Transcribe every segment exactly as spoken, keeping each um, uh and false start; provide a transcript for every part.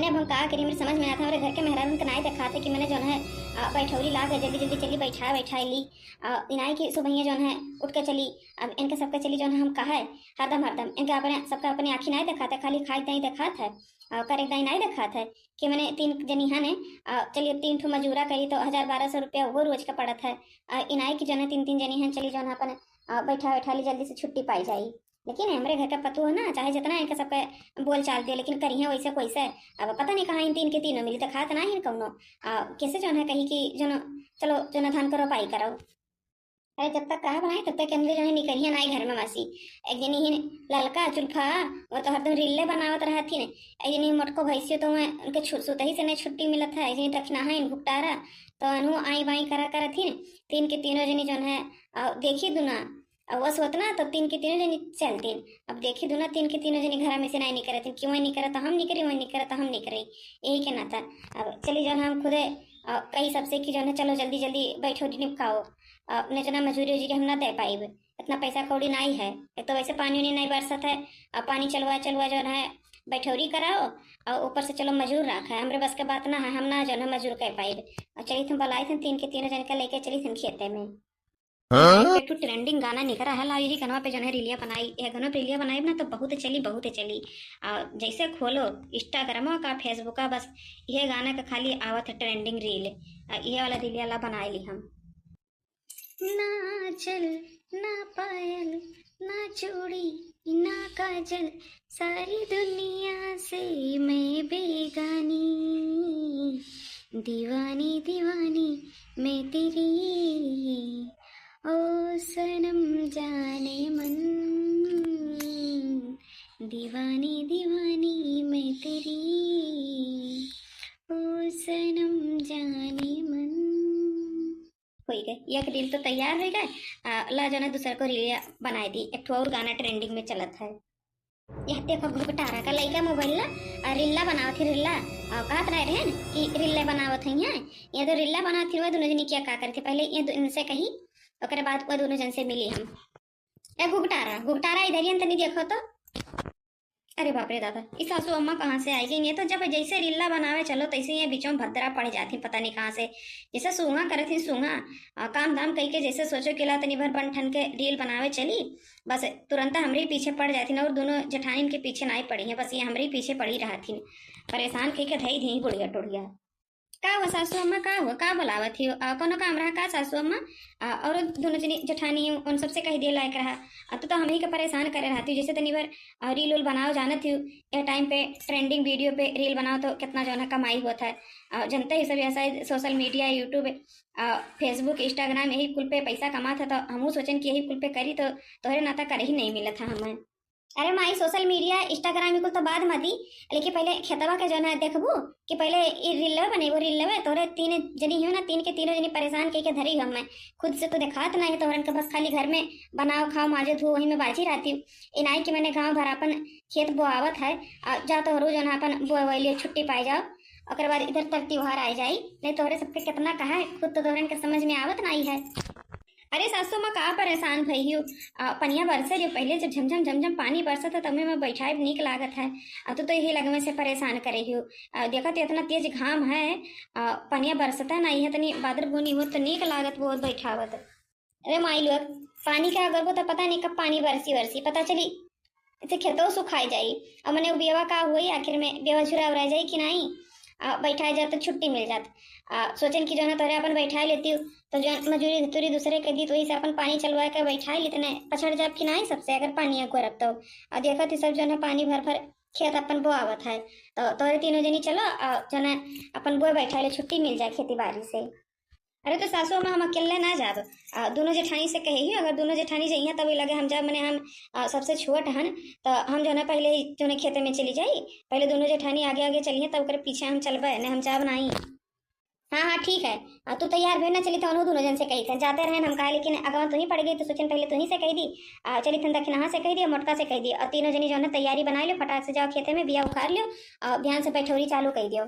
अब हम का करी, हमरे समझ में ना आवत है, हमरे घर के मेहरारून के नाई देखात है कि मने जौन है, आ, बैठौरी लाग है, जल्दी जल्दी चली बैठा बैठा ली। आ, इनाई की सुबहिया जौन है उठ के चली, अब इनके सबके चली जौन है हम कहा है, हरदम हरदम इनके अपने सबके अपनी आँखी नाई देखात है, खाली खाए दाई देखात है, आ, करे दाई नाई देखात है कि मने तीन जनी है ने, आ, चलिए तीन ठो मजूरा करी तो हजार बारह सौ रुपया वो रोज का पड़त है। आ, इनाई की जौन है तीन तीन जनी है, चली जौन है अपन, आ, बैठा बैठा ली, जल्दी से छुट्टी पाई जाई। लेकिन हमरे घर का पतोह ना, चाहे जितना इनका सबका बोल चाल दियो, लेकिन करिहे वैसे कैसे? अब पता नहीं कहाँ इन तीन के तीनों मिली, तो खात ना ही कौनो। आ, कैसे जौन है कही कि जौन, चलो जौन धान करो पाई करो। अरे जब तक कहा बनाए तब तक हमरे जौन है निकरिया ना घर में मासी। एक जनी ही ललका चुल्फा, वो तो हरदम रिल्ले बनावत रहत ही ने। एक जनी मोटको भैंसियो तो वह उनके छु-, सुतही से नहीं छुट्टी मिलत है। एक जनी दखिनाहा इन घुपटारा, तो अनहु आई बाई करा करत ही ने। तीन के तीनों जनी जौन है, आ, देखी दुना, अब बस होत ना, तो तीन के तीनों जनी चलतीन। अब देखी दुना, तीन के तीनों जनी घरा में से नाई निकरत, कि वही निकरत हम निकरी, वही निकरत हम निकरी, यही के नाता। अब चली जौन हम खुदे, अ, कही सबसे कि जौन है चलो जल्दी जल्दी बैठो, निपकाओ, अ, न जना मजूरी उजूरी हम ना दे पाइब, इतना पैसा कौड़ी नाई है। एक तो वैसे पानी उनी नाई बरसत है, अब पानी चलवा चलवा जौन है बैठौरी कराओ, और ऊपर से चलो मजूर रखा है, हमरे बस के बात ना है, हम ना जौन है मजूर कह पाइब। और चली तुम बुलाई थे तीन के तीनों जन के लेके चली थे खेते में। हाँ? एक ठो ट्रेंडिंग गाना निकरा है, लाओ यही गनवा पे जौन है रीलिया बनाई, यह गनवा पे रीलिया बनाई ना तो बहुत चली, बहुत चली। आ, जैसे खोलो इंस्टाग्रामो का, फेसबुका, बस यह गाना का खाली आवत है ट्रेंडिंग रील। आ, यह वाला रीलिया ला बनाए ली हम। ना चल, ना पायल, ना चूड़ी, ना काजल, सारी दुनिया से मैं बेगानी, दीवानी दीवानी मैं तेरी, ओ सनम जाने मन, दीवानी दीवानी मैं तेरी, ओ सनम जाने मन। होई गए, एक रील तो तैयार होई गए। आ, ला जौन है दूसर को रील बनाए दी, एक ठो और गाना ट्रेंडिंग में चलत है। यह देखो घुघटारा का लइका मोबाइल ला, आ, रिल्ला बनावत ही रिल्ला। आ, कहत रहे रहन कि रिल्ले बनावत ही हैं। ये तो रिल्ला बनावत ही, वह दोनों जनी क्या का करते, पहले ये दो, इनसे कही, ओकरे बाद वह दोनों जन से मिली हम। ए घुघटारा, घुघटारा इधर ही तनी देखो तो। अरे बाप रे दादा, ई सासू अम्मा कहाँ से आई गई? ये तो जब जैसे रिल्ला बनावे चलो, तैसे ये बीचों भद्रा पड़ जाती, पता नहीं कहाँ से। जैसे सूंघा करत ही सूंघा, आ, काम धाम कई के जैसे सोचो कि ला तनी भर बन ठन के रील बनावे चली, बस तुरंत हमरे पीछे पड़ जाती ना, और दोनों जेठानी के पीछे नाई पड़ी हैं, बस ये हमरे पीछे पड़ी रहती। परेशान कई के धई दी बुढ़िया टुढ़िया। का हुआ सासू अम्मा, का हुआ, का बोलावत ही? आ, कोनो काम रहा का सासू अम्मा? आ, और दोनों जनी जेठानी उन सबसे कह दिए लायक रहा। आ, तू तो हम ही के परेशान करे रहती, जैसे तनी भर, आ, रील उल बनाओ जानत ही, ए टाइम पे ट्रेंडिंग वीडियो पे रील बनाओ तो कितना जौन है कमाई होत है। आ, जनते ही सब ऐसा सोशल मीडिया, यूट्यूब, आ, फेसबुक, इंस्टाग्राम यही कुल पे पैसा कमात है, तो हमहू सोचन कि यही कुल पे करी तो तोहरे नाता करे ही नहीं मिलत है हमें। अरे माई, सोशल मीडिया, इंस्टाग्राम, ई कुल तो बाद में दी, लेकिन पहले खेतवा के जौन है देखबू कि पहले ई रीलवे बनेबो, रीलवे। तोरे तीन जनी हो ना, तीन के तीनों जनी परेशान कई के धरी हो हमें। खुद से तो देखात नहीं तोहरन के, बस खाली घर में बनाओ, खाओ, माजो, धो, वही में बाजी रहती। इनाई कि मने गाँव भर अपन खेत बोआवत है, आ जा तोहरो जौन है अपन बोए वाई लियो, छुट्टी पाए जाओ, ओकर बाद इधर तर त्योहार आ जाई। नहीं तोहरे सबके कितना कहा है, खुद तो तोहरन के समझ में आवत नहीं है। अरे सासू माँ, का परेशान भई हो? आ, पनिया बरसे जो पहले जब झमझम झमझम पानी बरसत है, तब में बैठाए नीक लागत है। आ, तू तो यही लगमे से परेशान करे हो। आ, देखत इतना तेज घाम है, आ, पनिया बरसता नहीं है, तनी बादर बूनी हो तो नीक लागत बहुत बैठावत। अरे माई लोग, पानी का अगरबो तो पता नहीं कब पानी बरसी बरसी, पता चली से खेतो सुखाई जाई। अब मने उ बियवा का होई, आखिर में बियवा झुरा उरा जाई कि नहीं? आ, बैठाए जात तो छुट्टी मिल जात। आ, सोचन कि जौन है तोहरे अपन बैठाए लेती, तो जौन मजूरी धतूरी दूसरे के दी, तो वही से अपन पानी चलवा के बैठाए लेते, नहीं पछड़ जाब कि नहीं सबसे, अगर पानी अगोरब तो। आ, देखत ही सब जौन है पानी भर भर खेत अपन बोआवत है, तो तोहरे तीनों जनी चलो, आ, जौन है अपन बोए बैठाए ले, छुट्टी मिल जाए खेती बाड़ी से। अरे तो सासू अम्मा, हम अकेले ना जाब। आ, दोनों जेठानी से कहे ही, अगर दोनों जेठानी जइहें तब लगे हम जाब, मने हम, आ, सबसे छोट हन, तो हम जौन है पहले ही जौन है खेते में चली जाई, पहले दोनों जेठानी आगे आगे चलिहें, तब ओकरे पीछे हम चलबे, नहीं हम जाब नहीं। हाँ हाँ ठीक है। आ, तू तैयार भे ना, चली तो उन्हों दोनों जन से कही थे, जाते रहेन हम कहा, लेकिन अगवा तू ही पड़ गई तो सोचन पहले तू ही से कही दी। आ, चली थन दखिनाहा से कही दी, मोटका से कही दी, और तीनों जनी जौन है तैयारी बनाई लो, फटाक से जाओ खेते में बिया उखाड़ लियो, और ध्यान से बैठौरी चालू कही दियो।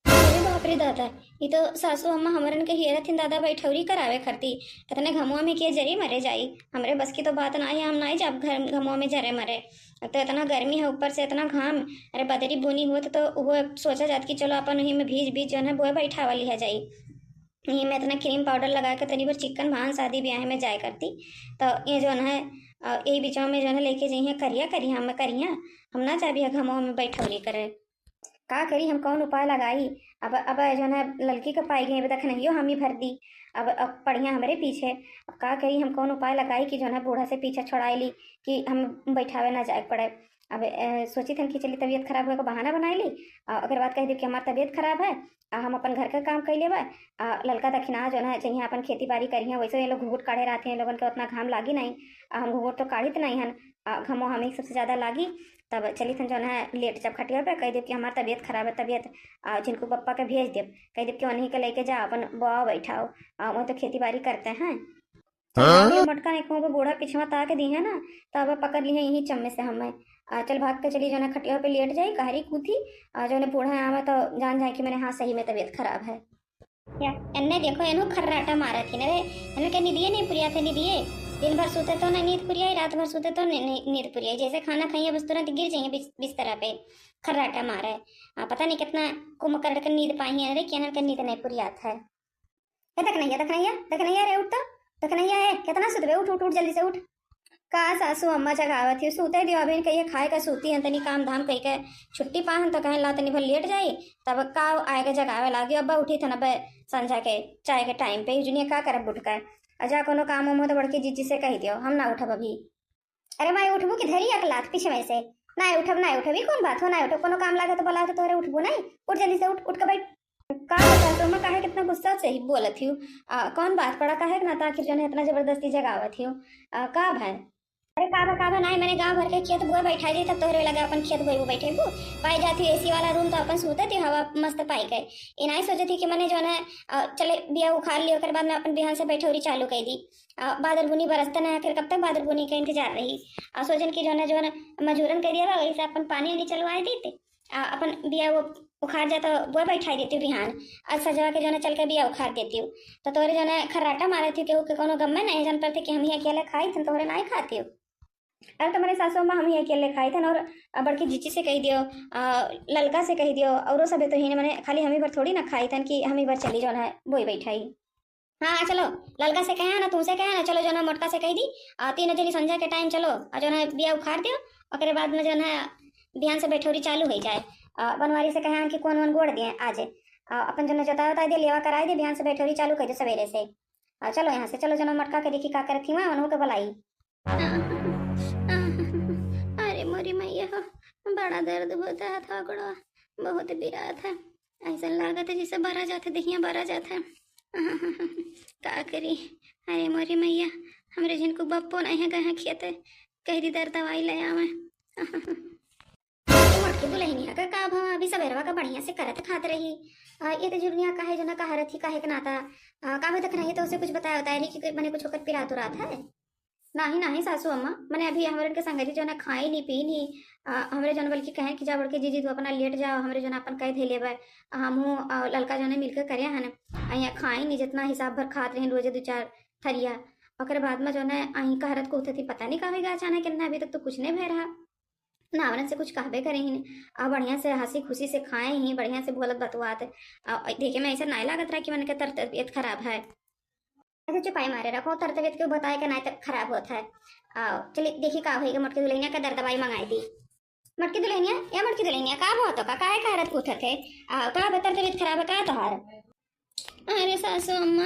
अरे बाप अरे दादा, ई तो सासू अम्मा हमरन के हियरत हिन दादा बैठौरी करावे खरती। इतने घमुआ में के जरी मरे जाई? हमरे बस की तो बात ना है, हम नाई जाब घर घमुआ में जरे मरे। अब तो इतना गर्मी है, ऊपर से इतना घाम। अरे बदरी बुनी होत तो वो सोचा जात कि चलो अपन वही में भीज भीज जौन है बोए बैठावा लिहा जाई। यही में इतना क्रीम पाउडर लगा के तनी भर चिकन भान शादी ब्याह में जाए करती। तो ये जौन है, अ, यही बीचवा में जौन है लेके जइहे करिया करिया, हम करिया, हम ना जाबी घमवा में बैठौरी करे। का करी हम, कौन उपाय लगाई? अब, अब जौन है ललकी के पाई गई, अब दखनहियो हम ही भर दी। अब, अब पड़िया हमरे पीछे। अब का करी हम, कौन उपाय लगाई कि जौन है बूढ़ा से पीछा छोड़ाई ली कि हम बैठावे ना जाए के पड़े। अब, अ, सोची थन कि चली तबीयत खराब हुए का बहाना बनाई ली, आ ओकर बाद कह दी कि हमार तबीयत खराब है, आ हम अपन घर का काम कर लेबे, आ ललका दखिना जौन है जइहे अपन खेती बारी करिहे, वैसे ये लोग घुघुट काढ़े रहते हैं, लोगन के उतना घाम लागी नहीं, आ हम घुघुट तो काढ़ित नहीं हन, आ घमो हमें सबसे ज्यादा लागी। तब चली थन जौन है लेट जब खटिया पे कह देब कि हमार तबीयत खराब है, तबीयत, आ झिनकू पप्पा के भेज देब, कह देब कि उन्हीं के लेके जा अपन बोआ बैठाओ, आ वही तो खेती बारी करते हैं। हाँ? मोटका ने कहूँ बूढ़ा पिछवा ताक दी है ना, तब पकड़ ली है यही चम्मे से हमें। आ चल भाग के चली जौन है खटिया पे लेट जाई, कहरी कूथी, आ जौन है बूढ़ा आवे तो जान जाए कि मैंने हाँ सही में तबीयत खराब है। या, एन्ने देखो, एनहु खर्राटा मारत ही न रे, एनहु के निदिये नहीं पुरिया थे, निदिये। दिन भर सोते तो नहीं नींद पुरिया, रात भर सोते तो नहीं, नहीं, नींद पुरिया। जैसे खाना खाइए बस तुरंत गिर जाइए बिस-, बिस्तरा पे, खर्राटा मारे। आ, पता नहीं कितना कुंभकर्ण के नींद पाई है रे, कि एनहु के नींद नहीं पुरियात है। ए, दखनैया, दखनैया, दखनैया रे, उठ तो, दखनैया है, कितना सुतबे, उठ, उठ, उठ, जल्दी से उठ। का सासू अम्मा जगावत ही, सूते दियो, अभी इनके ये खाए का सूती हैं, तनी काम धाम कई के छुट्टी पाहन तो कहें ला तनी भर लेट जाई, तब का आए के जगावे लागी। अब्बा उठी थन अब्बे संझा के चाय के टाइम पे, जुनिया का करब उठ के, आ जा कोनो काम उम हो तो बड़की जीजी से कह दियो, हम ना उठब अभी। अरे माई उठबू कि धरी एक लात पीछे में से, ना उठब, ना उठब, ई कौन बात हो, ना उठब, कोनो काम लागे तो बोला तो तोहरे उठबू नहीं, उठ जल्दी से उठ, उठ के बैठ। का बता तो मैं काहे कितना गुस्सा से ही बोलत हियो? आ, कौन बात पड़ा, काहे के ना तो आखिर जौन है इतना जबरदस्ती जगावत हियो? आ, का भाई? अरे का बा, का बा, नाई मैंने गाँव भर के खेत बोए बैठाई दी, तब तोहरे लगे अपन खेत बोए बैठे बू। पाई जाती एसी वाला रूम तो अपन सूते थी, हवा मस्त पाई गए। ई नाई सोचे थी कि मैंने जौन है, आ, चले बिया उखाड़ ली, ओकर बाद में अपन बिहान से बैठौरी चालू कर दी। आ, बादल बुनी बरसते ना, आखिर कब तक बादल बुनी के इंतजार रही? आ, सोचन कि जौन है, जौन मजूरन कह दिया बा, वही से अपन पानी उनी चलवाए दी। आ, अपन बिया वो उखाड़ जाता, वो बैठाई देती बिहान। आज सजवा के जौन चल के बिया उखाड़ देती। तो तोरे जौन खर्राटा मारे थी, केहू के कोनो गम में नहीं जान पड़ते कि हम ही अकेले खाई थन, तोहरे नहीं खाती। अरे तो मेरे सासू अम्मा हम ही अकेले खाई थन और बड़की जीजी से कह दियो, आ, ललका से कह दियो, औरो सबे तो ही ने, मने खाली हम ही भर थोड़ी ना खाई थन कि हम ही भर चली जौन है बोई बैठाई। हाँ, हाँ, चलो, ललका से कहे ना, तुमसे कहे ना, चलो, जौन है मोटका से कह दी, आ, तीनों जनी संझा के टाइम चलो, आ, जौन है बिया उखाड़ दियो, ओकरे बाद में जौन है बिहान से बैठौरी चालू हो जाए। आ, बनवारी से कहे कि कौन वन गोड़ दिए आज, आ, अपन जौन है जोताई उताई दे, लेवा कराई दे, बिहान से बैठौरी चालू कर दे सवेरे से। आ, चलो यहाँ से, चलो, जौन है मोटका के देखी का करत ही, वहाँ उन्हों के बुलाई। अरे मोरी मैया हो, बड़ा दर्द होता है, थोकड़ो बहुत बिरात है। ऐसा लागत है जैसे बरा जात है, दहिया बरा जात है। का करी? अरे मोरी मैया, हमरे जिनको बप्पो नहीं है, गए हैं खेत, कह दी दर दवाई ले आवे। मोटकी दुल्हनिया का का भवा, अभी सवेरवा का बढ़िया से करत खात रही। आ, ये तो जुर्निया काहे जो ना कहा रही, काहे के नाता, आ, का भी तक नहीं तो उसे कुछ बताया बताया नहीं कि मने कुछ होकर पिरात उरात है। नाही, नाही सासू अम्मा, मने अभी हमरन के संगरी जो ना खाई नी, पी नी, आ, हमरे जौन बल्कि कहें कि जा बड़के जीजी तू अपना लेट जाओ, हमरे जौन अपन कह धे लेबे, आ, हमहू, आ, ललका जौन है मिलके करे हन, आ, यहाँ खाई नी, जितना हिसाब भर खात रहे रोजे दो चार थरिया, ओकरे बाद में जौन है अहीं कहरत को उठती, पता नहीं का होइगा अचानक, इतना अभी तक तो कुछ नहीं भय रहा, ना हमरन से कुछ कहबे करे ही नहीं, आ, बढ़िया से हंसी खुशी से खाए ही, बढ़िया से बोलत बतुआत, आ, देखे में ऐसा नहीं लागत रहा कि मन के तर तबीयत खराब है। अच्छा, चुपाई मारे रखो, तर तबीयत के बताए के नाई तक खराब होत है। आ, चली देखी का होई, मोटकी दुल्हनिया का दर दवाई मंगाई दी। मोटकी दुल्हनिया, या मोटकी दुल्हनिया, का हुआ तो का, काहे का हरत कूथत है? आ, का बतर तबीयत खराब है का तोहार? अरे सासू अम्मा,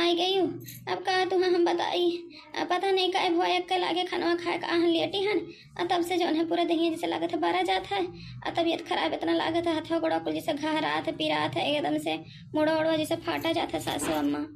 आई गई हूँ। अब का तुम्हें हम बताई? आ, पता नहीं काहे भुआ एक के लागे खानवा खाए का आहन लेटी हन। आ, तब से जौन है पूरा दहिया जैसे लागत है बरा जात है। आ, तबीयत खराब इतना लागत है, हथवा गोड़ा कुल जैसे घहरात है, पिरात है एकदम से, मुड़ा उड़वा जैसे फाटा जात है सासू अम्मा।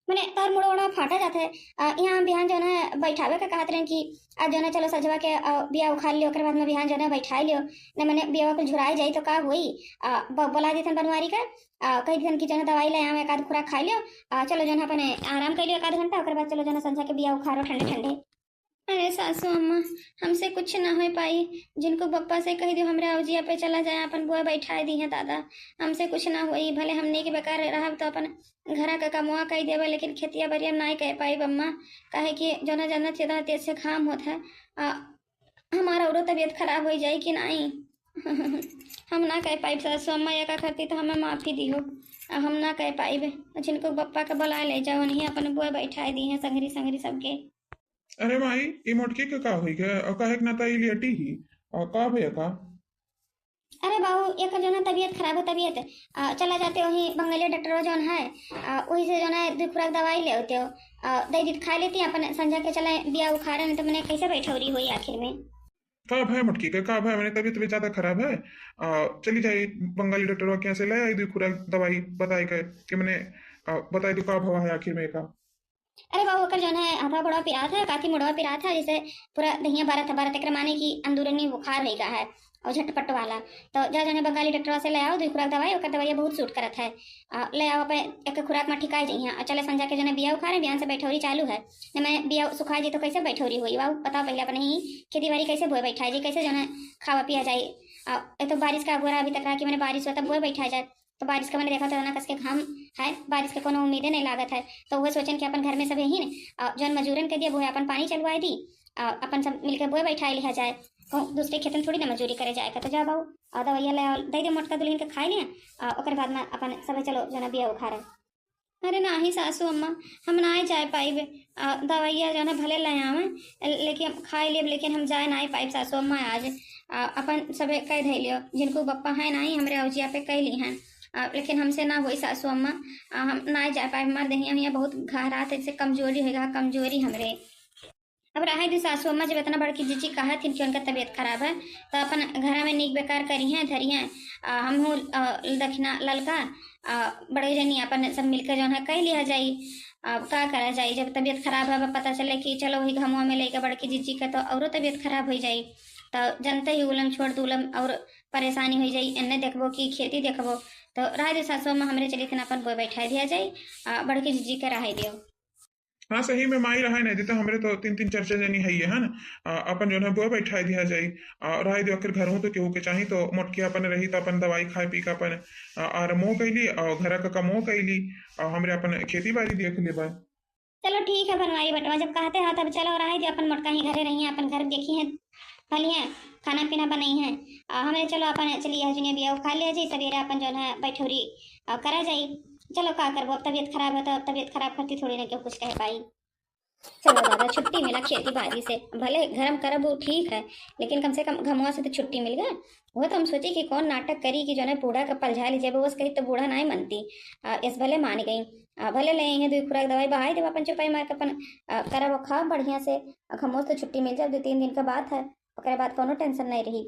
मने तोर मुड़वा उड़वा फाटा जात है। आ, यहाँ हम बिहान जौन है बैठावे का कहत रहेन कि आज जौन है चलो सजवा के, आ, बिया उखाड़ लियो, ओकर बाद में बिहान जौन है बैठाई लियो, न मने बियावा कुल झुराए जाई तो का होई? आ, ब-, बोला देथन बनवारी का, आ, कह देथन कि जौन है दवाई ले आवे, एक आध खुराक खाई लियो, आ, चलो जौन है अपने आराम कर लियो एक आध घंटा, ओकर बाद चलो जौन है संझा के बिया उखाड़ो ठंडे ठंडे। अरे सासू अम्मा, हमसे कुछ ना होइ पाई। जिनको बप्पा से कहि दियो, हमरे अउजिया पे चला जाए, अपन बुआ बैठाए दिहे दादा। हमसे कुछ ना होई, भले हमनी के बेकार रहब तो अपन घरा का कमवा कइ देबे, लेकिन खेतिया बरिया नाई कइ पाइब अम्मा, काहे कि जोना जन्नत से तेज से घाम होत है। आ, हमार औरो तबीयत खराब होइ जाई कि नाई? हम ना कइ पाइब सासू अम्मा, एका करती तो हमें माफी दियो। आ, हम ना कइ पाइब। जिनको बप्पा के बुलाए ले जाओ, उन्हीं अपन बुआ बैठाए दिहे संगरी संगरी सबके। अरे माई, ई मोटकी के का होई गए? और काहे के ना ताई लेटी ही? और का भैया का? अरे बाबू, एकर जोन है तबीयत खराब है, तबीयत। आ, चला जाते वही बंगाली डॉक्टर जोन है, आ, वही से जोन है दुई खुराक दवाई ले होते हो। आ, दे दी तो खा लेती, अपन संझा के चले बिया उखाड़े, नहीं तो मने कैसे बैठौरी होई आखिर में। का भय मोटकी के, का भय? मने तबीयत भी ज्यादा खराब है। आ, चली जाई बंगाली डॉक्टरवा के यहाँ से ले आई दुई खुराक दवाई बताए के, कि मने, आ, बताए दो का भवा है आखिर में का। अरे बाबू, ओकर जौन है, हाथवा गोड़वा पिरात है, काथी मुड़वा पिरात है, जैसे पूरा दहिया बरत है, बरत, एकरे माने कि अंदरूनी बुखार होइगा है, और झटपट वाला। तो जा जौन है बंगाली डॉक्टरवा से ले आओ, दुई खुराक दवाई, ओकर दवाइया बहुत सूट करत है। आ, ले आओ, अपन एक खुराक में ठिकाई जइहाँ। और चले संझा के जौन है बिया उखाड़े, बिहान से बैठौरी चालू है। न मैं बिया सुखाई जी तो कैसे बैठौरी होई बाबू? बताओ पहले, अपने ही खेती बाड़ी कैसे बोए बैठाए जी, कैसे जौन है खावा पिया जाई? आ, ये तो बारिश का अगोरा अभी तक रहा कि मैंने बारिश हुआ तब बोए बैठाए जाए। तो बारिश का मैंने देखा तो ना कस के घाम है, बारिश के कोनो उम्मीदे नहीं लागत है। तो वह सोचन कि अपन घर में सब यही ने, अ, जौन मजूरन के दिए, वो अपन पानी चलवाए दी, अ, अपन सब मिलके बोए बैठाए लिहा जाए। कहूँ दूसरे खेतन थोड़ी ना मजूरी करे जाए का। तो जा बाबू, अ, दवाइया ले आओ, दे दे मोटका दुल्हन के खाए लिया, अ, ओकर बाद में अपन सब चलो जना बिया उखाड़े। अरे नाही सासू अम्मा, हम ना जाए पाइब। अ, दवाइया जौन है भले ले आवे, लेकिन हम खाए लेब, लेकिन हम जाए ना पाइब सासू अम्मा आज। अ, अपन सबे कह धैलियो, जिनको बप्पा है नाही, हमरे अउजिया पे कह ली हैं। अ, लेकिन हमसे ना होई सासू अम्मा, अ, हम ना जाए पाइब। हमार दहिया हिया बहुत घहरात है, जैसे कमजोरी होइगा, कमजोरी हमरे। अब रहे दी सासू अम्मा, जब इतना बड़की जीजी कहत हिन कि उनका तबीयत खराब है, तो अपन घर में नीक बेकार करी हैं, धरी हैं। अ, हम हूँ, अ, दखिना ललका, अ, बड़े जनी अपन सब मिलके जौन है कह लिया जाई। अब का करा जाई, जब तबीयत खराब है, अब पता चले कि चलो वही घमुआ में लेके बड़की जीजी के तो औरो तबीयत खराब हो जाई। तो जनते ही उलम छोड़ दूलम और परेशानी हो जाई, एन्ने देखबो कि खेती देखबो। तो रहे दी सासू अम्मा, हमरे चली तना अपन बोए बैठा दिया जाई, अ, बड़की जीजी के रहे दियो। हाँ, सही में माई रहे नहीं देते, हमरे तो तीन तीन चार चार जनी है ये, है ना। आ, अपन जौन है बोए बैठाए दिया जाई। आ, रहे दियो, आखिर घर हूँ तो केहू के चाही, तो मोटकी अपन रही तो अपन दवाई खाए पी के अपन, आ, आरामो कैली और घर का कमो कैली और हमरे अपन खेती बाड़ी देख लेबा। चलो ठीक है बनवारी बटवा, जब कहते हो तब चलो रहे दियो, अपन मोटका ही घरे रही है, अपन घर देखी है, भली है, खाना पीना बनाई है। आ, हमरे चलो अपन चली है जुनिया बिया खा लिया जाई, सवेरे अपन जौन है बैठौरी, आ, करा जाई। चलो का करबो, अब तबीयत खराब है तो अब तबीयत खराब करती थोड़ी ना क्यों कुछ कह पाई। चलो दादा, छुट्टी मिला खेती बाड़ी से, भले घर में करब वो ठीक है, लेकिन कम से कम घमुआ से तो छुट्टी मिल गए। वो तो हम सोची कि कौन नाटक करी कि जौन है बूढ़ा का पलझा ली जाए, बस कही तो बूढ़ा नाई मनती। आ, इस भले मान गई। आ, भले ले आई हैं दुई खुराक दवाई, बहाई देब अपन चुपाई मार के अपन, आ, करब और खाब बढ़िया से। आ, घमुआ से तो छुट्टी मिल जाए, दो तीन दिन का बात है, ओकरे बाद कोनो टेंशन नहीं रही।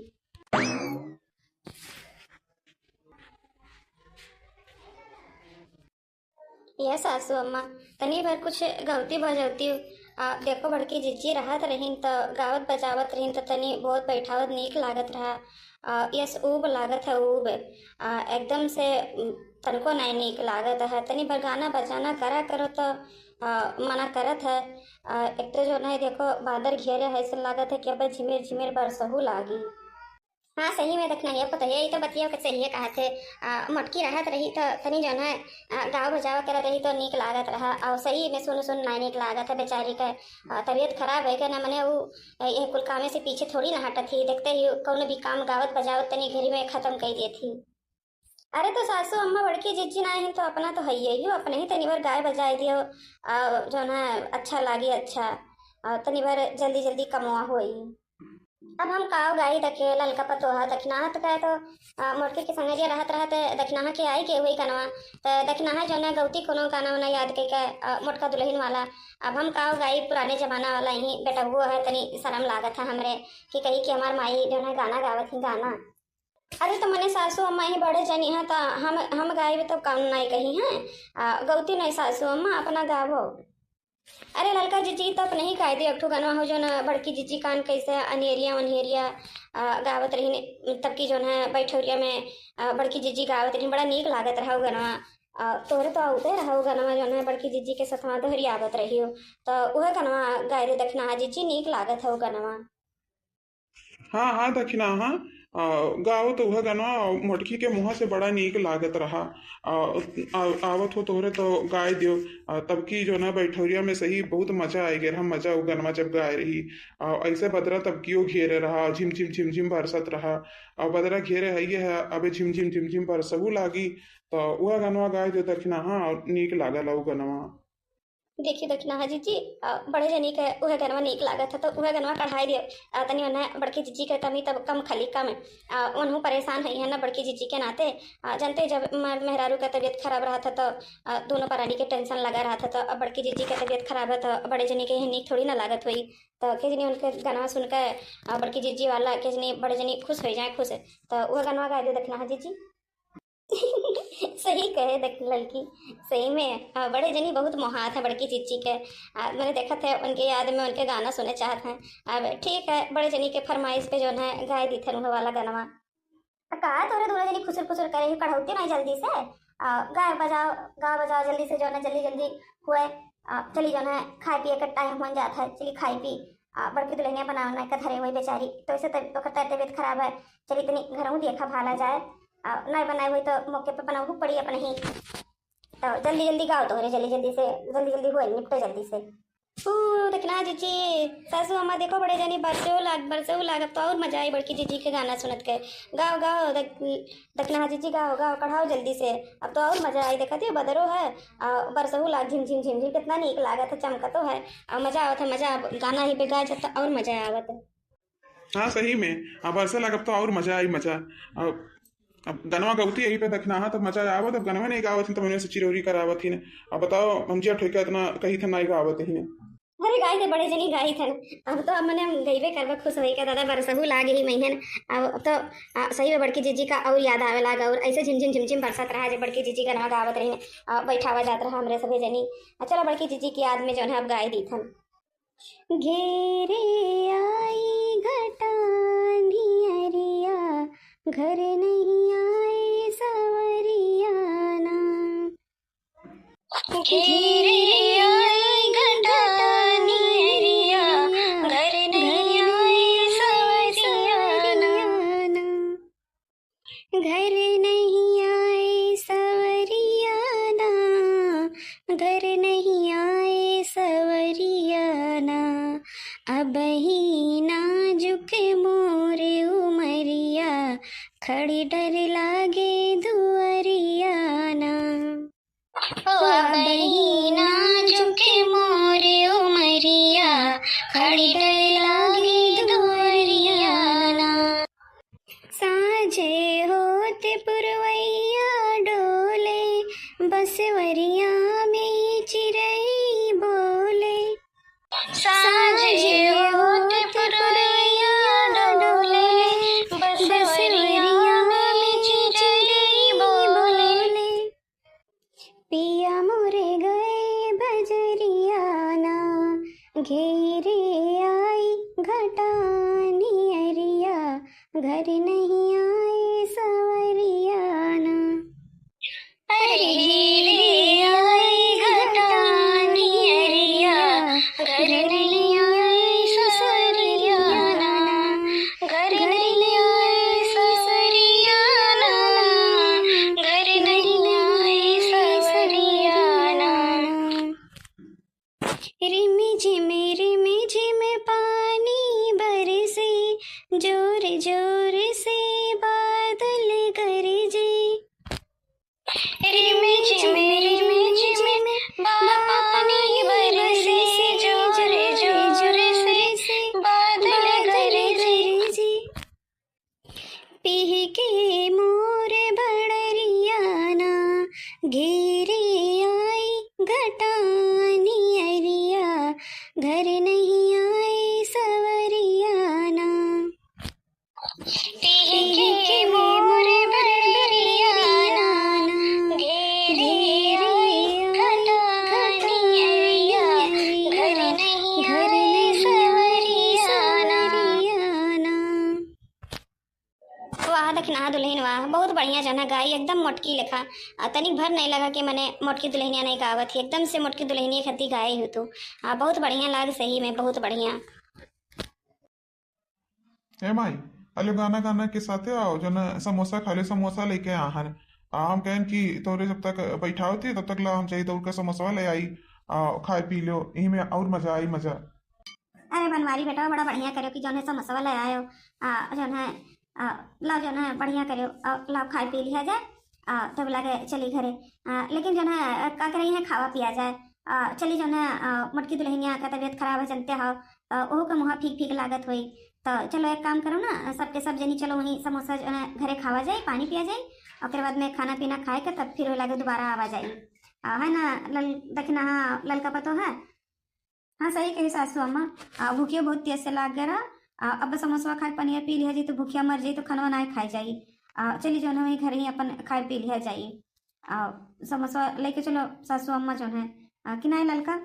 ये सासू अम्मा, तनी भर कुछ गौती भजौती, आ, देखो बड़की जिज्जी रहत रहीन त गावत बजावत रहीन त तनी बहुत बैठावत नीक लागत रहा। आ, यस ऊब लागत है ऊब, आ, एकदम से, उम, तनको नाई नीक लागत है। तनी भर गाना बजाना करा करो त, आ, मना करत है। आ, एक तो जो नहीं देखो बादर घेरे है, ऐसे लागत है कि अब झिमिर झिमिर बरसहू लागी। हाँ, सही में देखना है पतोहिया, ई तो बतिया के सही कहत है। आ, मोटकी रहत रही तो तनी जौन है, आ, गाँव बजाव करत रही तो नीक लागत रहा। और सही में सुन सुन ना नीक लागत है बेचारी के। आ, तबीयत खराब है के ना मने उ, ए, ये कुल कामे से पीछे थोड़ी ना हटत ही। देखते ही कौन भी काम गावत बजावत तनी घरी में खत्म कर देत ही। अरे तो सासू अम्मा बड़की जिज्जी ना है तो अपना तो है ही हो, अपने ही तनी बार गाय बजाए दियो। आ, जौन है अच्छा लागी अच्छा। आ, तनी बार जल्दी जल्दी कमवा होई। अब हम काव गाई देखे, ललका पतोहा दखिनाहा तो कहे तो, आ, मोटकी के संगरिया रहत रहत दखिनाहा के आई के हुई गनवा, त दखिनाहा जौन है गौती कोनो गाना वाना याद कई के, आ, मोटका दुल्हन वाला। अब हम काव गाई पुराने जमाना वाला ही, बेटहुओ है तनी शर्म लागत है हमरे कि कही कि हमार माई जौन है गाना गावत ही गाना। अरे तो मने सासू अम्मा ही बड़े जनी है तो हम, हम गाइब तो कौन नहीं कही है, आ, गौती नहीं सासू अम्मा अपना गावो। अरे ललका जिज्जी, तब नहीं गाय दे एक ठो गनवा हो जौन बड़की जिज्जी कान कैसे अनेरिया ओनेरिया, आ, गावत रही तब की जौन है बैठौरिया में, आ, बड़की जिज्जी गावत रही, बड़ा नीक लागत रहा वो गनवा। आ, तोहरे तो आवते रहा उ गनवा, जौन है बड़की जिज्जी के सथवा दोहरियावत रही हो, तो उहे गनवा गाय दे दखिनहा जिज्जी, नीक लागत है उ गनवा। हाँ, हाँ, दखिनहा, आ, गाओ तो उहे गनवा, मोटकी के मुँह से बड़ा नीक लागत रहा। आ, आ, आवत हो तोहरे तो गाय दियो। आ, तब की जौन है बैठौरिया में सही बहुत मजा आइ गए रहा, मजा उ गनवा जब गाय रही। आ, ऐसे बदरा तब कियो घेरे रहा, झिम झिम झिम झिम बरसत रहा। आ, बदरा घेरे है ये है, अबे झिम झिम झिम झिम बरसहू लागी। तो उहे गनवा गाय दियो दखिनहा, और नीक लागल उ गनवा। देखी दखिनहा जिज्जी, आ, बड़े जनी के उहे गनवा नीक लागत है, तो उहे गनवा कढ़ाई दियो। आ, तनी ओन्हे बड़की जिज्जी के कमी तब कम खली कम। आ, ओनहू परेशान है, है ना, बड़की जिज्जी के नाते। आ, जानते जब मर्द मेहरारू का तबीयत खराब रहत है, तो, आ, दोनों परानी के tension लगा रहत है, तो अब बड़की जिज्जी के तबीयत खराब है, तो बड़े जनी के यह नीक थोड़ी ना लागत होई। तो के जनी उनके गनवा सुन के, आ, बड़की जिज्जी वाला के जनी बड़े जनी खुश हो जाए, खुश। तो उहे गनवा गाय दियो दखिनहा जिज्जी। सही कहे देख ललकी, सही में, आ, बड़े जनी बहुत मोहात है बड़की जिज्जी के। आ, मैंने देखत है उनके याद में उनके गाना सुने चाहत हैं। अब ठीक है, बड़े जनी के फरमाइश पे जौन है गाय दीथन उहे वाला गनवा। तो का तोरे दोनों जनी खुसुर खुसुर करे हो, कढ़ौती नहीं जल्दी से? आ, गाय बजाओ, गाओ बजाओ जल्दी से, जौन है जल्दी जल्दी हुए। आ, चली जौन है खाए पिए के time हो जात है, चली खाई पी। आ, बड़की दुल्हनिया बनाओ ना का धरे हुई बेचारी, तो ऐसे तब ओकर तबीयत खराब है। चली तनी घरों देखा भाला जाए। आ, नहीं बनाए हुई तो मौके पे बनाऊ पड़ी अपने ही। तो जल्दी जल्दी गाओ तोहरे, जल्दी जल्दी से, जल्दी जल्दी हुए, निपटो जल्दी से। ओ दखिनहा जिज्जी, सासू अम्मा देखो बड़े जनी बरसो लाग, बरसो लाग, अब तो और मजा आई बड़की जिज्जी के गाना सुनत के। गाओ गाओ दख-, दखिनहा जिज्जी गाओ गाओ, कढ़ाओ जल्दी से, अब तो और मजा आई। देखत हो बदरो है, आ, बरसहू लाग झिम झिम झिम झिम, कितना नीक लागत है, चमकतो है, आ, मजा आवत है, मजा। अब गाना ही पे गाए जाता और मजा आवत है। हाँ, सही में, अब ऐसा लगब तो और मजा आई, मजा। अब, अब गनवा गौती यही पे दखिनहा, तब मजा आवत। अब गनवा नहीं गावत हिन, तो मने से चिरौरी करावत हिन। अब बताओ, हम जिया ठोका इतना कही थे, नहीं गावत हिन। अरे गाई थे बड़े जनी, गाई थे। अब तो अब मने हम गईबे करबा, खुश होई का दादा, बरसहू लाग ही महीन। अब तो, आ, सही में बड़की जिज्जी का और याद आवे लाग, और ऐसे झिमझिम झिमझिम बरसत रहा, जब बड़की जिज्जी गनवा गावत रही, आ, बैठावा जात रहा हमरे सभी जनी। आ, चलो बड़की जिज्जी की याद में जौन है अब गाई दी थन। घेरे आई घटा नियरिया, घर नहीं आए सवरिया ना। घेरे आई घटा नियरिया, घर नहीं आए सवरिया ना। घर नहीं आए सवरिया ना, घर नहीं आए सवरिया ना। अबही नाजुक मोर उमरिया, खड़ी डर लागे दुअरिया ना। ओ अबही नाजुक मोर उमरिया, खड़ी डर लागे दुअरिया ना। साँझे होत पुरवैया डोले, बसवरिया में चिरई बोले। साँझे होत पुरवैया डोले, बसवरिया में चिरई बोले। पिया मोरे गए बजरिया ना, घेरे आई घटा नियरिया, घर नहीं आए सवरिया ना। अरे घेरे आई घटा नियरिया, घर नहीं आए सवरिया ना, घर नहीं आए सवरिया ना, घर नहीं आए सवरिया ना। रिम झिम रिम झिम पानी बरसे, जोर जोर से बादल गरजे। रिम झिम रिम झिम पानी बरसे, जोर जोर से बादल गरजे। पिहके मोर बड़रिया ना, घेरे आई घटा नियरिया, घर नहीं आए सवरिया ना। पिहके मोर बड़रिया ना, घेरे आई घटा नियरिया, घर नहीं आए सवरिया ना। वाह दखिनहा दुलहिन वाह, बहुत बढ़िया जौन है गाई, एकदम मोटकी लेखा। आ, तनिक भर नहीं लगा कि मने मोटकी दुलहिनिया नहीं गावत ही, एकदम से मोटकी दुलहिनिया खती गाए हो तू। आ, बहुत बढ़िया लाग सही में, बहुत बढ़िया। ए माई, अले गाना गाना के साथे आओ, जौन समोसा खा ले, समोसा लेके आहन। आ, हम कहन कि तोरे जब तक बैठाओ थी, तब तक ला हम चाहिए तो उनका समोसा ले आई, आ, खाए पी लो, यही में और मजा आई, मजा। अरे बनवारी बेटा, बड़ा बढ़िया करो कि जौन है समोसा ले आयो, आ, जौन है, आ, लाओ जौन है बढ़िया करो, आ, लाओ खाए पी लिया जाए, आ, तब लगे चली घरे। आ, लेकिन जौन है, आ, का करी है, खावा पिया जाए। आ, चली जौन है, आ, मोटकी दुलहिनिया का तबीयत खराब है, जानते हो, आ, ओहू के मुँह फीक फीक लागत होई। तो चलो एक काम करो ना, सबके सब जनी चलो वहीं समोसा जौन है घरे खावा जाए, पानी पिया जाए, ओकरे बाद में खाना पीना खाए के तब फिर वही लगे दोबारा आवा जाए। आ, है ना लल-, दखिनहा ललका पतो है। हाँ, सही कही सासू अम्मा। आ, भूखियो बहुत तेज से लाग गया रहा। आ, अब समोसवा खाए, पनिया पी लिया जी तो भूखिया मर जाई तो खानवा ना खाए जाई। आ, चली जौन है वही घर ही अपन खाए पी लिया जाई। आ, समोसवा लेके चलो सासू अम्मा जौन है। आ, कि नाई ललका?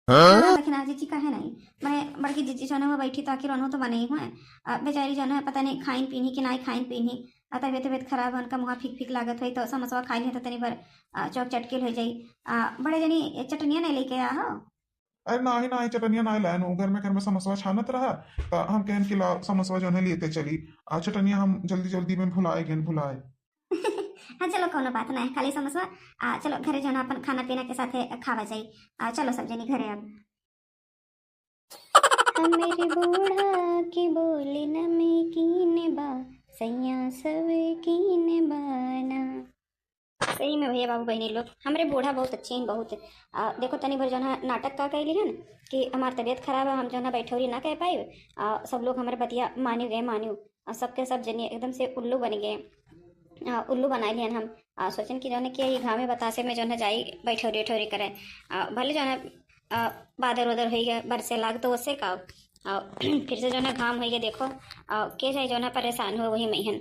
हाँ? हाँ, दखिनहा जीजी काहे नहीं? मैं बड़की जीजी जौन है वो बैठी तो आखिर उन्हों तो बने ही हुए। आ, बेचारी जौन है पता नहीं खाइन पीनी कि नाई खाइन पीनी। आ, तबियत तबियत खराब है उनका, मुँह फीक फीक लागत हुई तो समोसवा खाई लिया तो तनी भर, आ, चौक चटकिल हो जाई। आ, बड़े जनी चटनिया नहीं लेके आ हो? अरे नाही, नाही, चटनिया नाही लायन, उ घर में, घर में समोसवा छानत रहा, त हम कहन कि ला समोसवा जौन है लेते चली। आ चटनिया हम जल्दी, जल्दी में भुलाए गए, भुलाए। हाँ, चलो, कोनो बात नाही, खाली समोसवा। आ चलो, घरे जौन अपन खाना पीना के साथे खावा जाई। आ चलो, सब जनी घरे अब। हमरे बूढ़ा की बोली नमकीन बा, सैया सब कीन बाना। सही में भैया बाबू बहिनी लोग, हमरे बूढ़ा बहुत अच्छे हैं, बहुत। आ, देखो, तनी भर जौन है नाटक का कैली हन कि हमार तबीयत खराब है, हम जौन है बैठौरी ना कह पाइब। आ, सब लोग हमरे बतिया मानियो गए, मानियो। आ, सबके सब जनी एकदम से उल्लू बन गए। आ, उल्लू बनाए लिहन हम। आ, सोचन कि जौन है कि यही घामे बतासे में जौन है जाई बैठौरी, उठौरी करे। आ, भले जौन है, आ, बादर उदर होई गए, बरसे लाग तो ओसे का। आ, फिर से जौन है घाम होई गए, देखो। आ, के जाई जौन है परेशान हो वही में हन।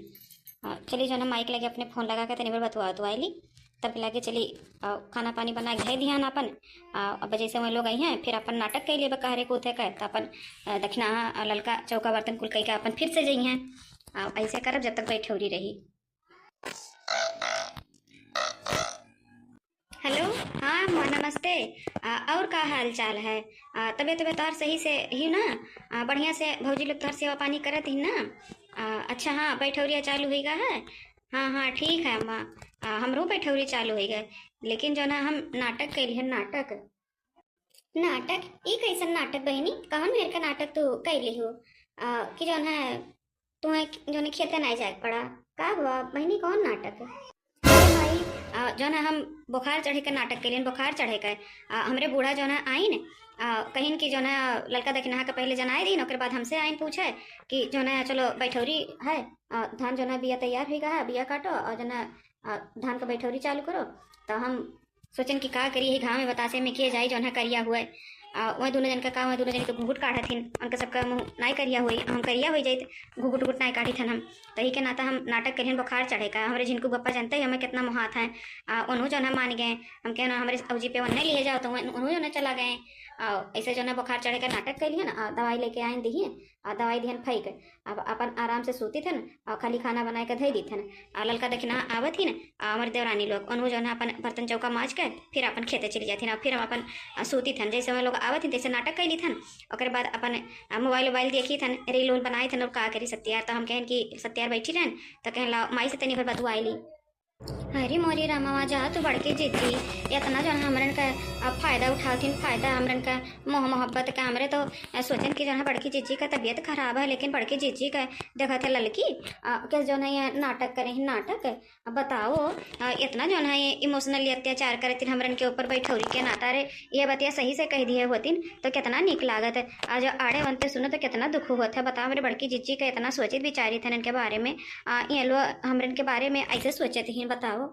आ, चली जौन है माइक लगे अपने फोन लगा के तनी बार बतुआ, बतुआ ली। तब लगे चली, आ, खाना पानी बना के धै दिहन अपन। आ, अब जैसे वही लोग आई हैं, फिर अपन नाटक कैले बा कहरे कूथे के, त अपन, आ, दखिनहा, आ, ललका चौका बर्तन कुल कई के अपन फिर से जई हैं। आ, ऐसे करब जब तक बैठौरी रही। हेलो, हाँ अम्मा, नमस्ते। आ, और का हाल चाल है? आ, तबीयत, तबीयत और सही से ही ना? आ, बढ़िया से भौजी लोग तोहर सेवा पानी करत ही ना? आ, अच्छा, हाँ, बैठौरिया चालू होई गा है। हाँ, हाँ, ठीक है अम्मा। आ, हमरो बैठौरी चालू होई गए, लेकिन जौन है हम नाटक कैली है, नाटक। नाटक? ई कैसन नाटक बहिनी? कौन मेर का नाटक तू कैली हो? आ, कि जौन है, तुम्हें जौन है खेते नाई जाए के पड़ा? का हुआ बहिनी, कौन नाटक? अरे माई, आ, जौन है हम बुखार चढ़े के नाटक कैलियन, बुखार चढ़े के। आ, हमरे बूढ़ा जौन है आइन, आ, कहिन कि जौन है ललका दखिनहा के पहले जनाए दीन, ओकर बाद हमसे आइन पूछे कि जौन है चलो बैठौरी है, आ, धान जौन है बिया तैयार हुई गा है, बिया काटो और जौन है, आ, धान का बैठौरी चालू करो। तो हम सोचन कि का करी, यही घाम में बतासे में के जाई जौन है करिया हुए। आ, वह दोनों जन का का, वह दोनों जन के घुघुट काढ़त हिन, उनका सबका मुँह नाई करिया हुई, हम करिया हुई जाइत, घुघुट उघुट नाई काढ़ी थन हम। तही के नाता हम नाटक करिहन बुखार चढ़े का। हमरे झिनकू बप्पा जानते ही हमें कितना मोहात हैं। आ, उन्हों जौन है मान गए, हम कहना हमरे अउजी पे उन्हें लिए जाओ, तो उन-, उन्हों जौन है चला गए। आ, ऐसे जौन है बुखार चढ़े का नाटक कैलिहन, आ, दवाई लेके आइन दिहिए, आ, दवाई दिहन फेंक। अब अपन आराम से सूती थन, आ, खाली खाना बनाए के धई दी थन। आ, ललका दखिनहा आवत ही न, आ, हमर देवरानी लोग, उन्हों जौन है अपन बर्तन चौका माज के फिर अपन खेते चली जाती न, फिर हम अपन, आ, सूती थन। जैसे हम लोग आवत ही, तैसे नाटक कैली थन। ओकरे बाद अपन, आ, मोबाइल वोबाइल देखी थन, रील उल बनाई थन, और का करी सत्यार। तो हम कहन कि सत्यार बैठी रहन, तो कहन ला माई से तनी भर बतुआई ली। अरे मोरी रामावा, जा तू बड़की जीजी, इतना जौन हमरन का, आ, फायदा उठावत हिन, फायदा हमरन का मोह मोहब्बत का। हमरे तो, आ, सोचन कि जौन है बड़की जीजी का तबीयत खराब है, लेकिन बड़की जीजी का देखत है ललकी, आ, के जौन है ये नाटक करे ही नाटक। अब बताओ, आ, इतना जौन है ये इमोशनली अत्याचार करत हिन हमरन के ऊपर बैठौरी के नाता रे। ये बतिया सही से कह दिए होतिन तो कितना नीक लागत है। आज आड़े वनते सुनो तो कितना दुख होत है। बताओ, हमरे बड़की जीजी का इतना सोचित विचारित है इनके बारे में। आ, ये लोग हमरन के बारे में ऐसे सोचत ही, बताओ।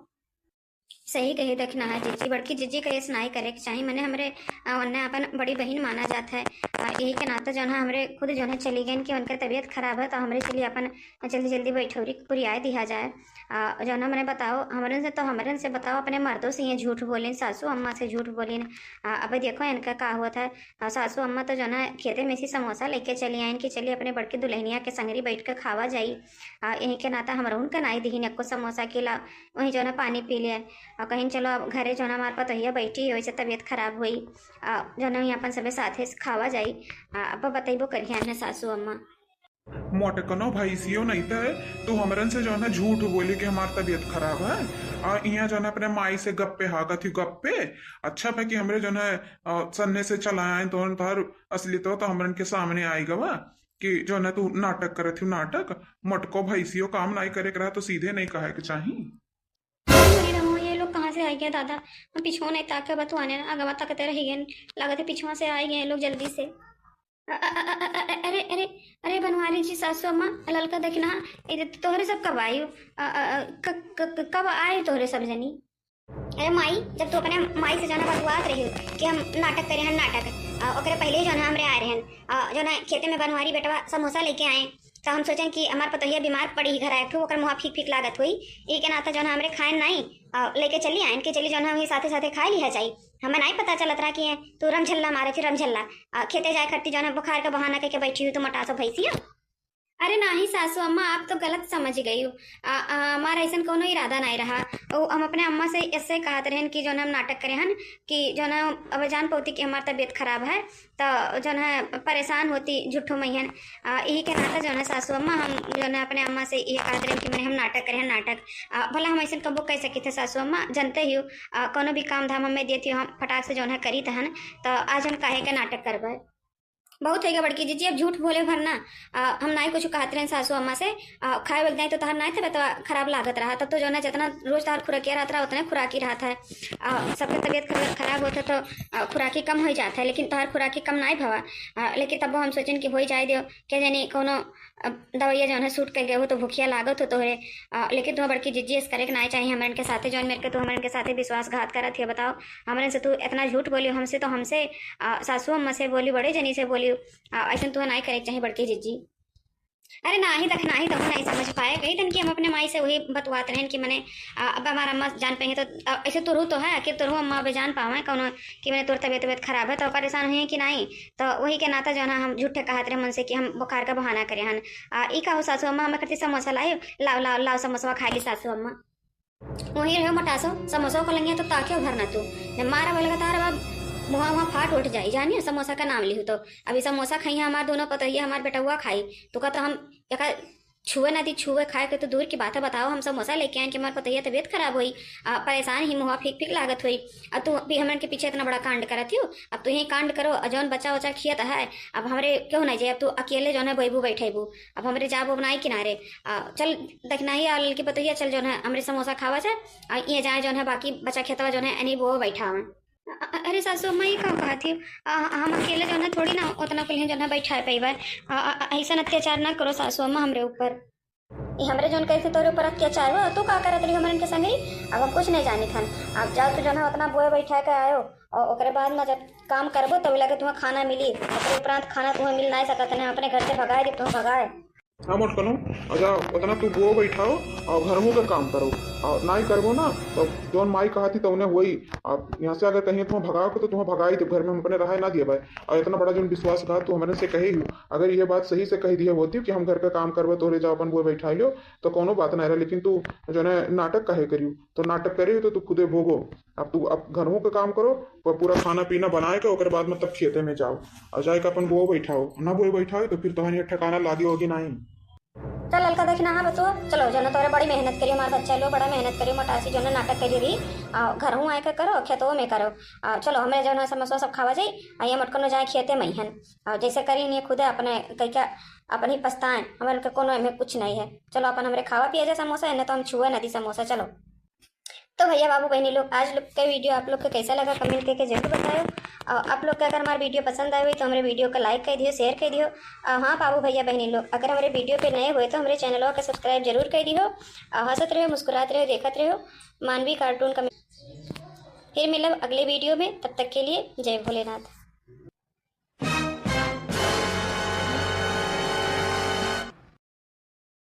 सही कही दखिनहा जीजी, बड़की जीजी का ऐसे नाई करे के चाही। मने हमरे, आ, उन्हें अपन बड़ी बहिन माना जात है। आ, यही के नाते जौन है हमरे खुद जौन है चली गइन कि उनके तबीयत खराब है, तो हमरे चली अपन जल्दी जल्दी बैठौरी पुरियाए दिया जाए। आ, जौन है हमरे बताओ, हमरन से तो हमरन से बताओ, अपने मर्दों से ये झूठ बोलिन, सासू अम्मा से झूठ बोलिन। आ, अब देखो इनका का होत है। आ, सासू अम्मा तो जौन है खेते में से समोसा लेके चली आइन कि चली अपने बड़की दुल्हनिया के संगरी बैठ के खावा जाई। आ, यही के नाते हमरहुन के नाई दिहिन एको समोसा के ला, वहीं जौन है पानी पी लिया। आ, कहिन चलो अब घरे जौन है हमार पतोहिया बैठी, वैसे तबीयत खराब हुई। आ, जौन है वहीं अपन सबे साथे से खावा जाई। आ, अब बतैबो करिहन सासू अम्मा। मोटकनो भैंसियो नहीं तो है, तू हमरन से जौन है झूठ बोली कि हमार तबीयत खराब है। आ, इहाँ जौन है अपने माई से गप्पे हाकत ही गप्पे। अच्छा भा कि हमरे जौन है, आ, सन्ने से चला आए तो तोहर असली तो, तो हमरन के सामने आई गवा कि जौन है तू नाटक करत ही नाटक। मोटको भैंसियो काम नाई करे के रहा तो सीधे नहीं कहे के चाही। अरे रहो, ये लोग कहाँ से आ गए दादा? हम पिछुआ नहीं ताके बतुआने ना, अगवा ताकते रह गए। लागत है पिछुआ से आ गए लोग जल्दी से। अ-, अ-, अ-, अ-, अ-, अरे, अरे, अरे बनवारी जी, सासू अम्मा, ललका देखना, ये तो तोहरे सब कब आई? अ, अ, अ, क-, क-, क-, कब आए तोहरे सब जनी? अरे माई, जब तू अपने माई से जौन है बतुआत रही कि हम नाटक करे हन नाटक, अ, ओकरे पहले ही जौन है हमरे आए रहन, अ, जौन है खेते में बनवारी बेटवा समोसा लेके आए, तो हम सोचन कि हमार पतोहिया बीमार पड़ी घर आए, ओकर मुँह फीक फीक लागत हुई, ई के नाते जौन है हमरे खाएन नाई, अ, लेके चली आएन कि चली जौन है वही साथे साथे खा लिया जाई। हमें नाई पता चलत रहा कि तू रमझल्ला मारे थी रमझल्ला, अ, खेते जाए खरती जौन है बुखार का बहाना करके बैठी हुई तू मोटासो भैंसिया। अरे नाही सासू अम्मा, आप तो गलत समझ गई हो। आ, आ, हमारा ऐसन कोनो इरादा नहीं रहा। ओ, हम अपने अम्मा से ऐसे कहत रहन कि जौन हम नाटक करे हन कि जौन अब जान पौती कि हमार तबीयत खराब है, तो जौन है परेशान होती झूठो मैहन। आ, यही के नाते जौन है सासू अम्मा, हम जौन है अपने अम्मा से ये कहत रहन कि मैंने हम नाटक करे हन नाटक। आ, भला हम ऐसन कबो कह सकी थे सासू अम्मा, जानते ही हो, आ, कोनो भी काम धाम हमें देती हो, हम फटाक से जौन है करी तहन, तो आज हम काहे के नाटक करबे? बहुत होइगा बड़की जीजी, अब झूठ बोले भर ना। आ, हम नाई कुछ कहत रहन सासू अम्मा से, आ, खाए वक्त जाए तो तहार नाई तबीयत खराब लागत रहा, तब तो जौन है जितना रोज तहार खुराकिया रहत रहा उतने खुराकी रहत है। आ, सबके तबीयत खराब, खराब होत है तो, आ, खुराकी कम हो जात है, लेकिन तहार खुराकी कम नाई भवा। आ, लेकिन तब हम सोचन कि हो ही जाए दियो, क्या जानी कोनो, आ, दवाइया जौन है सूट कर गए हो तो भुखिया लागत हो तोहरे। आ, लेकिन तुम्हें बड़की जिज्जी ऐस करे के नाई चाहिए हमरन के साथे, जौन मेरे के तू हमरन के साथे विश्वासघात करत है, बताओ। हमरन से तू इतना झूठ बोली, हमसे तो हमसे, आ, सासू अम्मा से बोली, बड़े जनी से बोली, आ, ऐसन तू नाई करे के चाहिए बड़की जिज्जी। अरे नाही देख, नाही तो नाही समझ पाए, कही तन कि हम अपने माई से वही बतवात रहन कि मने, आ, अब हमार अम्मा जान पाई है तो, आ, ऐसे तोरू तो है, आखिर तोरू अम्मा अब जान पावे कौनो कि मने तोर तबीयत, तबीयत खराब है तो परेशान हुई कि नाई। तो वही के नाता जौन है हम झूठे कहत रहे मन से कि हम बुखार का बहाना करे हन। आ, ई का हो सासू अम्मा, हमें खातिर समोसा लाए, लाओ, लाओ, लाओ समोसा खा ली सासू अम्मा। वहीं रहो मोटासो, समोसा का लंगिया तो ताक्यो भर ना तू। ने मारा बोले का तार अब मुहा, मुहा फाट उठ जाई, जानियो समोसा का नाम लिहू तो। अभी समोसा खाई है हमार दोनों पतोहिया, हमार बेटउआ खाई। तू का तो हम एका छुए ना दी, छुए खाए के तो दूर की बात है। बताओ, हम समोसा लेके आए कि हमार पतोहिया तबीयत खराब हुई, आ, परेशान ही, मुहा फीक फीक लागत हुई। अब तू भी हमन के पीछे इतना बड़ा कांड करत हो, अब तू ही कांड करो, और जौन बचा उचा खियत है, अब हमरे क्यों नहीं जाए, अब तू अकेले जौन है बोइबू बैठेबू, अब हमरे जाब उब नाई किनारे। आ, चल, देखना ही आल की पतोहिया, चल जौन है हमरे समोसा खावा जाए, आ, ये जाए जौन है बाकी बचा खेतवा जौन है एनी बोआ बैठा है। अ-, अ-, अरे सासू अम्मा, ये का कहत ही? आ, हम अकेले जौन है थोड़ी ना उतना कुल जौन है बैठा पाइबे। आ, आ, आ, ऐसन अत्याचार ना करो सासू अम्मा हमरे ऊपर। ये हमरे जौन कैसे तोरे ऊपर अत्याचार हो, तू का करत रही हमरन के संगे? अब हम कुछ नहीं जानी थन। अब जाओ तू जौन है उतना बोए बैठा के आयो, और ओकरे बाद में जब काम करबो तब लगे तुम्हें खाना मिली, ओकरे उपरांत खाना तुम्हें मिल नहीं सकत है, अपने घर से भगाए दे, तुम्हें भगाए। हाँ मोटकनो, अच्छा उतना तू बोओ बैठाओ और घरहू का काम करो, और नाई करबो ना तो जौन माई कहती तौने होई। अब यहाँ से अगर कहीं तुम्हें भगाओ के तो तुम्हें भगाई दे, घर में हम अपने रहे ना दिए भाई। और इतना बड़ा जौन विश्वासघात तू हमरे से कहे हो, अगर ये बात सही से कह दिए होती कि हम घर का काम करबो, तोरे जाओ अपन बोए बैठा लियो, तो कोनो बात ना रहा। लेकिन तू जौन है नाटक काहे करियो, तो नाटक करे हो तो तू खुदे भोगो। अब तू अब घरहू का काम करो, प-, पूरा खाना पीना बनाए के ओकर बाद में तब खेते में जाओ, और जाए के अपन बोओ बैठाओ। ना बोए बैठाओ तो फिर तोहनी ठिकाना लागे होगी नहीं। चल ललका देखना, हाँ बतुआ, चलो जौन तोरे बड़ी मेहनत करियो, हमार बच्चा लोग बड़ा मेहनत करियो, मोटासी जौन नाटक करी रही, आ, घरहू आए के करो, खेतों में करो। आ, चलो हमरे जौन है समोसा सब खावा जाई, आ ये मोटकनो जाए खेते में हन। और जैसे करी नहीं खुदे अपने कह के अपनी पछताएं, हमरे के कोनो एमे कुछ नहीं है। चलो अपन हमरे खावा पिया जाए समोसा, इन्हें तो हम छुए ना दी समोसा। चलो। तो भैया बाबू बहनी लोग, आज लोग का वीडियो आप लोग के कैसा लगा, कमेंट करके जरूर बताओ। और आप लोग के अगर हमारा वीडियो पसंद आए हुई तो हमारे वीडियो को लाइक कर दियो, शेयर कर दियो। और हाँ बाबू भैया बहनी लोग, अगर हमारे वीडियो पे नए हुए तो हमारे चैनल को सब्सक्राइब जरूर कर दियो। और हंसत रहो, मुस्कुरात रहो, देखत रहो मानवी कार्टून का। फिर मिलब अगले वीडियो में, तब तक के लिए जय भोलेनाथ।